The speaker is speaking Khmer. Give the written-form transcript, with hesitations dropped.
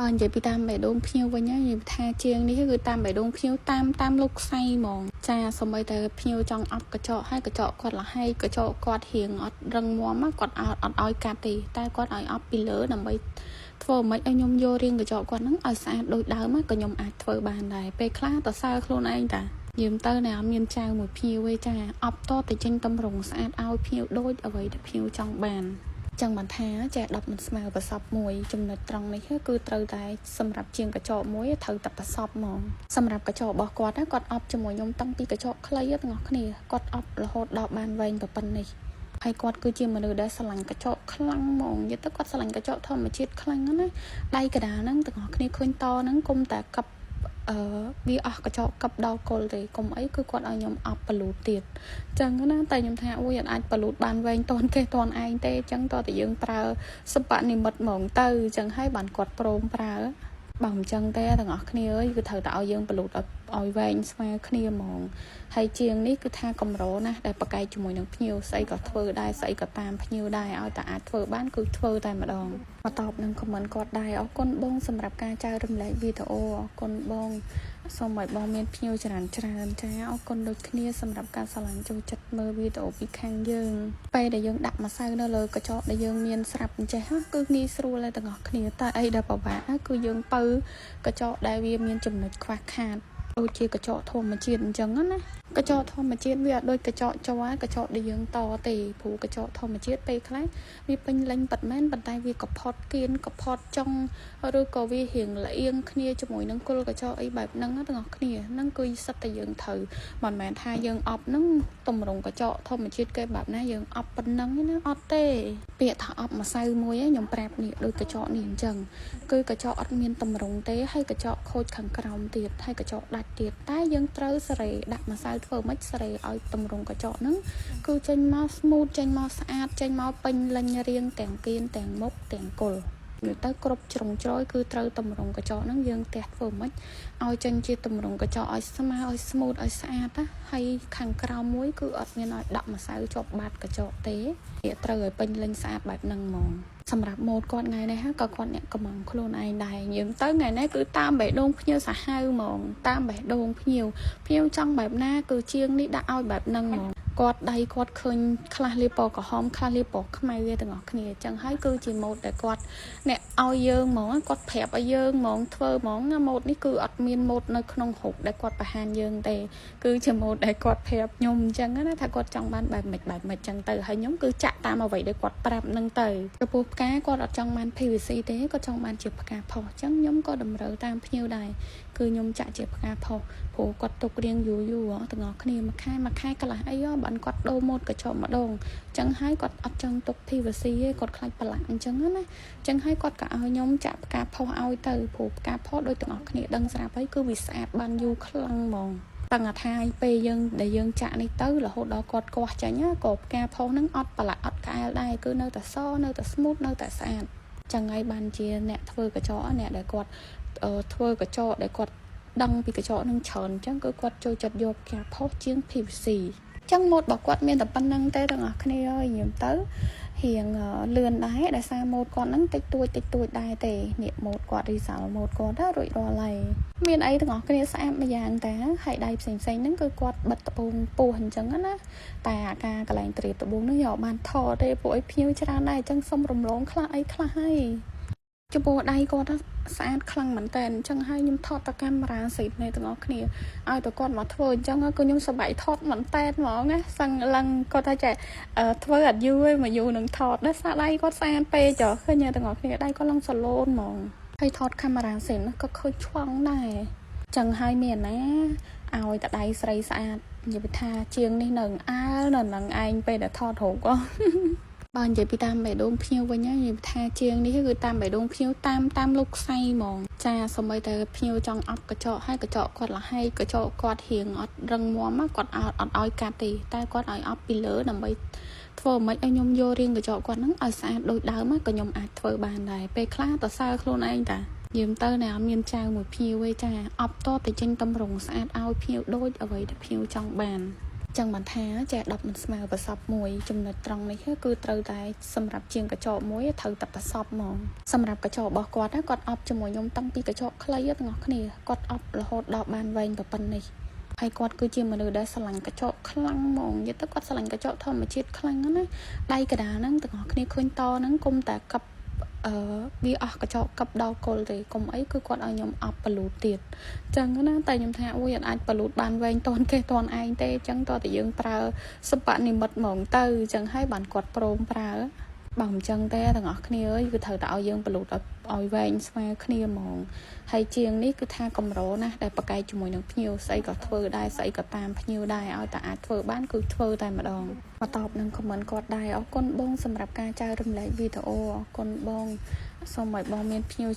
បើនិយាយពីតាមបេះដូងភ្ញៀវវិញនិយាយថាជាងនេះគឺតាមបេះដូងភ្ញៀវតាមតាមលោកខ្សែហ្មងចាសម្បីតែភ្ញៀវចង់អប់កញ្ចក់ហើយកញ្ចក់គាត់លហែកកញ្ចក់គាត់រៀងអត់រឹងមាំគាត់អត់អត់ឲ្យកាត់ទេតែគាត់ឲ្យអប់ពីលើដើម្បីធ្វើមិនឲ្យខ្ញុំយករៀងកញ្ចក់គាត់ហ្នឹងឲ្យស្អាតដូចដើមក៏ខ្ញុំអាចធ្វើបានដែរពេលខ្លះតសើខ្លួនឯងតាយឹមទៅណែអត់មានចៅមួយភ្ញៀវទេចាអប់តតែចេញតម្រងស្អាតឲ្យភ្ញៀវដូចអ្វីដែលភ្ញៀវចង់បានចឹងបានថាចេះ10មិនស្មើប្រសពមួយចំណុចត្រង់នេះគឺត្រូវតែសម្រាប់ជាងកញ្ចក់មួយត្រូវតែប្រសពហ្មងសម្រាប់កញ្ចក់របស់គាត់ណាគាត់អប់ជាមួយខ្ញុំតាំងពីកញ្ចក់ខ្លីទាំងអស់គ្នាគាត់អប់រហូតដល់បានវែងប៉ុណ្ណេះហើយគាត់គឺជាមនុស្សដែលស្រឡាញ់កញ្ចក់ខ្លាំងហ្មងនិយាយទៅគាត់ស្រឡាញ់កញ្ចក់ធម្មជាតិខ្លាំងណាស់ដៃកដាលហ្នឹងទាំងអស់គ្នាឃើញតហ្នឹងគុំតែកັບអឺវាអស់កញ្ចក់កັບដល់គល់ទេកុំអីគឺគាត់ឲ្យខ្ញុំអប់បលូតទៀតចឹងណាតែខ្ញុំថាអូយអត់អាចបលូតបានវែងតនគេតនឯងទេចឹងតើតែយើងប្រើសបនិមិត្តហ្មងទៅចឹងហើយបានគាត់ព្រមប្រើបើមិនចឹងទេទាំងអស់គ្នាអើយគឺត្រូវតែឲ្យយើងបលូតឲ្យឲ្យវែងស្មើគ្នាហ្មងហើយជាងនេះគឺថាកម្រណាស់ដែលប្រកែកជាមួយនឹងភ្ញៀវស្អីក៏ធ្វើដែរស្អីក៏តាមភ្ញៀវដែរឲ្យតែអាចធ្វើបានគឺធ្វើតែម្ដងមកតបនឹង comment គាត់ដែរអរគុណបងសម្រាប់ការចែករំលែកវីដេអូអរគុណបងសូមឲ្យបងមានភ្ញៀវច្រើនច្រើនចាអរគុណដូចគ្នាសម្រាប់ការស្រឡាញ់ចូលចិត្តមើលវីដេអូពីខាងយើងពេលដែលយើងដាក់ម្សៅនៅលើកញ្ចក់ដែលយើងមានស្រាប់អញ្ចេះគឺងាយស្រួលហើយទាំងអស់គ្នាតែអីដែលពិបាកគឺយើងពៅកញ្ចក់ដែលវាមានចំណុចខ្វះខាតដូចជាកញ្ចក់ធម្មជាតិអញ្ចឹងណាកញ្ចក់ធម្មជាតិវាអត់ដូចកញ្ចក់ជ័រកញ្ចក់ដែលយើងតទេព្រោះកញ្ចក់ធម្មជាតិពេលខ្លះវាពេញលេញប៉ិតមែនប៉ុន្តែវាកផត់គៀនកផត់ចុងឬក៏វារៀងល្អៀងគ្នាជាមួយនឹងគល់កញ្ចក់អីបែបហ្នឹងទាំងអស់គ្នាហ្នឹងគឺសិតតែយើងត្រូវមិនមែនថាយើងអប់ហ្នឹងតម្រងកញ្ចក់ធម្មជាតិគេបែបណាយើងអប់ប៉ុណ្ណឹងណាអត់ទេពាក្យថាអប់ម្សៅមួយខ្ញុំប្រាប់នេះដូចកញ្ចក់នេះអញ្ចឹងគឺកញ្ចក់អត់មានតម្រងទេហើយកញ្ចក់ខូចខាងក្រោមទៀតហើយកញ្ចក់ដាច់ទៀតតែយើងត្រូវសេរីដាក់ម្សៅធ្វើម៉េចសេរីឲ្យតម្រងកញ្ចក់ហ្នឹងគឺចេញមក smooth ចេញមកស្អាតចេញមកពេញលេញរាងទាំងគៀនទាំងមុខទាំងគល់និយាយទៅគ្រប់ជ្រុងជ្រោយគឺត្រូវតម្រងកញ្ចក់ហ្នឹងយើងទះធ្វើម៉េចឲ្យចេញជាតម្រងកញ្ចក់ឲ្យស្មើឲ្យ smooth ឲ្យស្អាតណាហើយខាងក្រោមមួយគឺអត់មានឲ្យដាក់ម្សៅជាប់បាតកញ្ចក់ទេត្រូវឲ្យពេញលេញស្អាតបែបហ្នឹងហ្មងសម្រាប់ម៉ូតគាត់ថ្ងៃនេះក៏គាត់អ្នកកំងខ្លួនឯងដែរយើងទៅថ្ងៃនេះគឺតាមបេះដូងភ្ញៀវសាហាវហ្មងតាមបេះដូងភ្ញៀវភ្ញៀវចង់បែបណាគឺជាងនេះដាក់ឲ្យបែបហ្នឹងហ្មងគាត់ដៃគាត់ឃើញខ្លះលាបពណ៌ក្រហមខ្លះលាបពណ៌ខ្មៅឯទាំងអស់គ្នាអញ្ចឹងហើយគឺជាម៉ូតដែលគាត់អ្នកឲ្យយើងហ្មងគាត់ប្រាប់ឲ្យយើងហ្មងធ្វើហ្មងណាម៉ូតនេះគឺអត់មានម៉ូតនៅក្នុងរុកដែលគាត់បង្ហាញយើងទេគឺជាម៉ូតដែលគាត់ប្រាប់ខ្ញុំអញ្ចឹងណាថាគាត់ចង់បានបែបម៉េចបែបម៉េចអញ្ចឹងទៅហើយខ្ញុំគឺចាក់តាមអ្វីដែលគាត់ប្រាប់នឹងទៅចំពោះផ្កាគាត់អត់ចង់បាន PVC ទេគាត់ចង់បានជាផ្កាផុសអញ្ចឹងខ្ញុំក៏តម្រូវតាមភ្ញៀវដែរគឺខ្ញុំចាក់ជាផ្កាផុសព្រោះគាត់ទុករៀងយូរយូរទាំងអស់គ្នាមួយខែមួយខែកន្លះអីបានគាត់ដូរម៉ូតកញ្ចក់ម្ដងអញ្ចឹងហើយគាត់អត់ចង់ទុក PVC ទេគាត់ខ្លាចប្រឡាក់អញ្ចឹងណាអញ្ចឹងហើយគាត់ក៏ឲ្យខ្ញុំចាក់ផ្កាផុសឲ្យទៅព្រោះផ្កាផុសដូចទាំងអស់គ្នាដឹងស្រាប់ហើយគឺវាស្អាតបានយូរខ្លាំងហ្មងតាំងថាពេលយើងដែលយើងចាក់នេះទៅរហូតដល់គាត់គាស់ចាញ់ក៏ផ្កាផុសហ្នឹងអត់ប្រឡាក់អត់ក្អែលដែរគឺនៅតែសនៅតែ smooth នៅតែស្អាតចឹងហើយបានជាអ្នកធ្វើកញ្ចក់អ្នកដែលគាត់ធ្វើកញ្ចក់ដែលគាត់ដឹងពីកញ្ចក់នឹងច្រើនអញ្ចឹងគឺគាត់ចូលចិត្តយកផ្កាផុសជាង PVC ចឹងម៉ូតរបស់គាត់មានតែប៉ុណ្្នឹងទេទាំងអស់គ្នាអើយញ៉ាំទៅរៀងលឿនដែរដោយសារម៉ូតគាត់ហ្នឹងតិចតួចតិចតួចដែរទេនេះម៉ូតគាត់ result ម៉ូតគាត់ទៅរួចរាល់ហើយមានអីទាំងអស់គ្នាស្អាតម្យ៉ាងតាហើយដៃផ្សេងផ្សេងហ្នឹងគឺគាត់បិទត្បូងពោះអញ្ចឹងណាតែអាការកន្លែងត្រៀបត្បូងហ្នឹងយកបានថតទេពួកអីភ្ញៀវច្រើនដែរអញ្ចឹងសុំរំលងខ្លះអីខ្លះហើយចំពោះដៃគាត់ស្អាតខ្លាំងមែនតើអញ្ចឹងហើយខ្ញុំថតតែកាមេរ៉ាស៊ីនេះទាំងអស់គ្នាឲ្យតែគាត់មកធ្វើអញ្ចឹងគឺខ្ញុំសប្បាយថតមែនតើហ្មងណាសឹងឡើងគាត់ថាចេះធ្វើអត់យូរទេមកយូរនឹងថតដែរសាដៃគាត់ស្អាតពេកចុះឃើញទាំងអស់គ្នាដៃគាត់ឡើងសាឡូនហ្មងហើយថតកាមេរ៉ាស៊ីនក៏ឃើញឆ្វង់ដែរចឹងហើយមានណាឲ្យតដៃស្រីស្អាតនិយាយថាជាងនេះនៅអើលនៅនឹងឯងពេលដែលថតរូបបើនិយាយពីតាមបេះដូងភ្ញៀវវិញនិយាយថាជាងនេះគឺតាមបេះដូងភ្ញៀវតាមតាមលោកខ្សែហ្មងចាសម្បីតែភ្ញៀវចង់អប់កញ្ចក់ហើយកញ្ចក់គាត់លហែកកញ្ចក់គាត់រៀងអត់រឹងមាំគាត់អត់អត់ឲ្យកាត់ទេតែគាត់ឲ្យអប់ពីលើដើម្បីធ្វើមិនឲ្យខ្ញុំយករៀងកញ្ចក់គាត់ហ្នឹងឲ្យស្អាតដូចដើមក៏ខ្ញុំអាចធ្វើបានដែរពេលខ្លះតសើខ្លួនឯងតាយឹមទៅណែអត់មានចៅមួយភ្ញៀវទេចាអប់តតែចេញតម្រងស្អាតឲ្យភ្ញៀវដូចអ្វីដែលភ្ញៀវចង់បាន។ ចឹងបានថាចេះ10មិនស្មើប្រសពមួយចំណុចត្រង់នេះគឺត្រូវតែសម្រាប់ជាងកញ្ចក់មួយត្រូវតែប្រសពហ្មងសម្រាប់កញ្ចក់របស់គាត់ណាគាត់អប់ជាមួយខ្ញុំតាំងពីកញ្ចក់ខ្លីទាំងអស់គ្នាគាត់អប់រហូតដល់បានវែងប៉ុណ្ណេះហើយគាត់គឺជាមនុស្សដែលស្រឡាញ់កញ្ចក់ខ្លាំងហ្មងនិយាយទៅគាត់ស្រឡាញ់កញ្ចក់ធម្មជាតិខ្លាំងណាស់ដៃកដាហ្នឹងទាំងអស់គ្នាឃើញតហ្នឹងគុំតែកឹបអឺវាអស់កញ្ចក់កឹបដល់គល់ទេកុំអីគឺគាត់ឲ្យខ្ញុំអប់បលូតទៀតចឹងណាតែខ្ញុំថាអូយអត់អាចបលូតបានវែងតនគេតនឯងទេចឹងតើតែយើងប្រើសបនិមិត្តហ្មងទៅចឹងហើយបានគាត់ព្រមប្រើបើមិនចឹងទេទាំងអស់គ្នាអើយគឺត្រូវតែឲ្យយើងបលូតឲ្យវែងស្មើគ្នាហ្មងហើយជាងនេះគឺថាកម្រណាស់ដែលប្រកែកជាមួយនឹងភ្ញៀវស្អីក៏ធ្វើដែរស្អីក៏តាមភ្ញៀវដែរឲ្យតែអាចធ្វើបានគឺធ្វើតែម្ដងមកតបនឹង comment គាត់ដែរអរគុណបងសម្រាប់ការចែករំលែកវីដេអូអរគុណបងសូមឲ្យបងមានភ្ញៀវ។